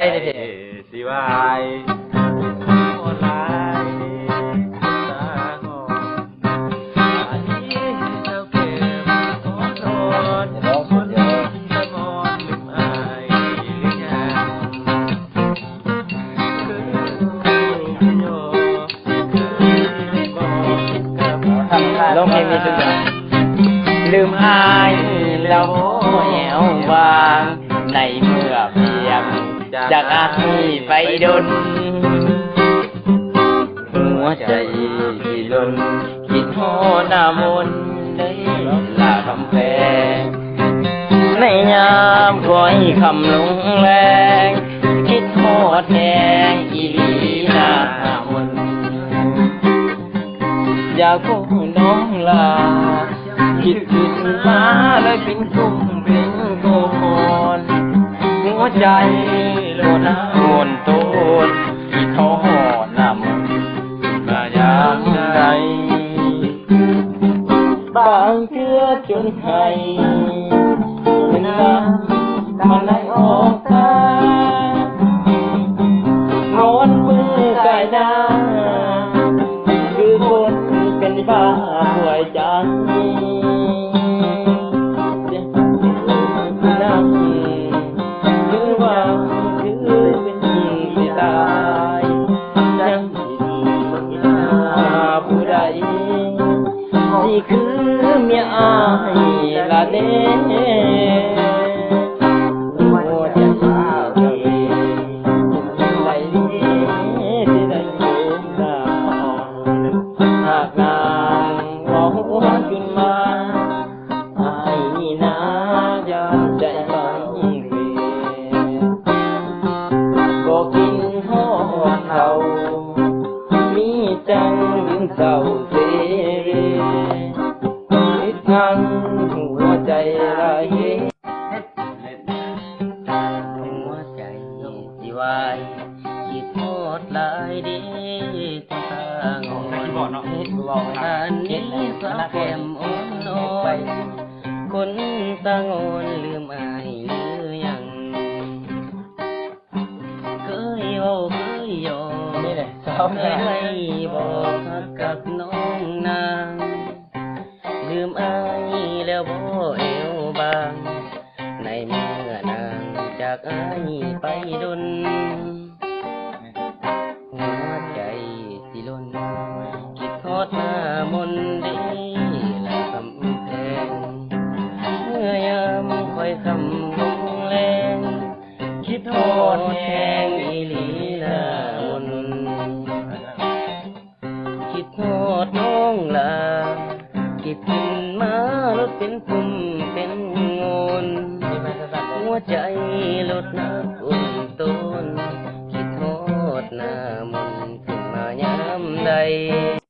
ໄດ້ເດ້ ຊິວ່າ ຮ້ອງເພງນີ້ສຸດຍອດ. ລືມອ້າຍແລ້ວບໍ່ແອວບາງ ໃນເມື່ອພຽງຈາກອ້າຍໄປດົນ ຫົວໃຈທີ່ຫຼົ່ນ ຄິດຮອດໜ້າມົນເດ້ລະຄຳແພງ ໃນຍາມຄ້ອຍຄ່ຳລົງແລງ ຄິດຮອດແຮງອີ່ຫຼີໜ້າມົນ ຢາກພົບນ້ອງຫຼ້າ ຄິດຂຶ້ນມາເລີຍເປັນກຸ່ມເປັນກ້ອນ ຫົວໃຈໂລດນ້ຳມົນຕົ້ນ ຄິດຮອດນ້ຳມົນ ມາຍາມໃດ ບາງເທື່ອຈົນໄຫ້ນ້ຳມັນໄຫຼອອກຕາ ນອນເບິ່ງກາຍໜ້າ ຄືຄົນເປັນບ້າປ່ວຍໃຈ ນຳຄືວ່າຄືເປັນຊິຕາຍ ຍັງ ຫາຜູ້ໃດ ທີ່ຄືເມຍອ້າຍລະເນ ຫົວໃຈເຈົ້າເອງ ໃດເນ ທີ່ໄດ້ລົມໜາວ ຫາກນາງເວົ້າຫວນຂຶ້ນມາ ອ້າຍນີ້ນາ ຢ້ານໃຈບາງເວ ບໍ່ກິນຮອດເຂົ້າ ມີຈັ່ງລືມເສົ້າເສເວ ເຮັດຫຍັງຫົວໃຈລະເຮ ຫົວໃຈຊິວາຍ ຄິດຮອດຫຼາຍເດ້ ສາວງອນ ເຮັດບໍ່ເວົ້າ ອັນນີ້ສາວແກ້ມອ່ອນໆ ຄົນສາວງອນ ລືມອ້າຍຫຼືຍັງ ເຄີຍເວົ້າເຄີຍຢອກ ນີ້ແຫຼະ ເຄີຍໄດ້ບອກຮັກກັບນ້ອງນາງ ລືມອ້າຍແລ້ວບໍ່ແອວບາງ ໃນເມື່ອນາງຈາກອ້າຍໄປດົນ ຫົວໃຈຊິຫຼົ່ນ ຄິດຮອດໜ້າມົນເດ້ລະຄຳແພງ ເມື່ອຍາມຄ່ອຍຄ່ຳລົງແລງ ຄິດຮອດແຮງອີ່ຫຼີໜ້າມົນ ຄິດຮອດນ້ອງຫຼ້າ ຄິດຂຶ້ນມາລົດເປັນກຸ່ມເປັນໂງນ ຫົວໃຈລົດໜັກອຸ່ນໂຕນ ຄິດຮອດໜ້າມົນຂຶ້ນມາຍາມໃດ.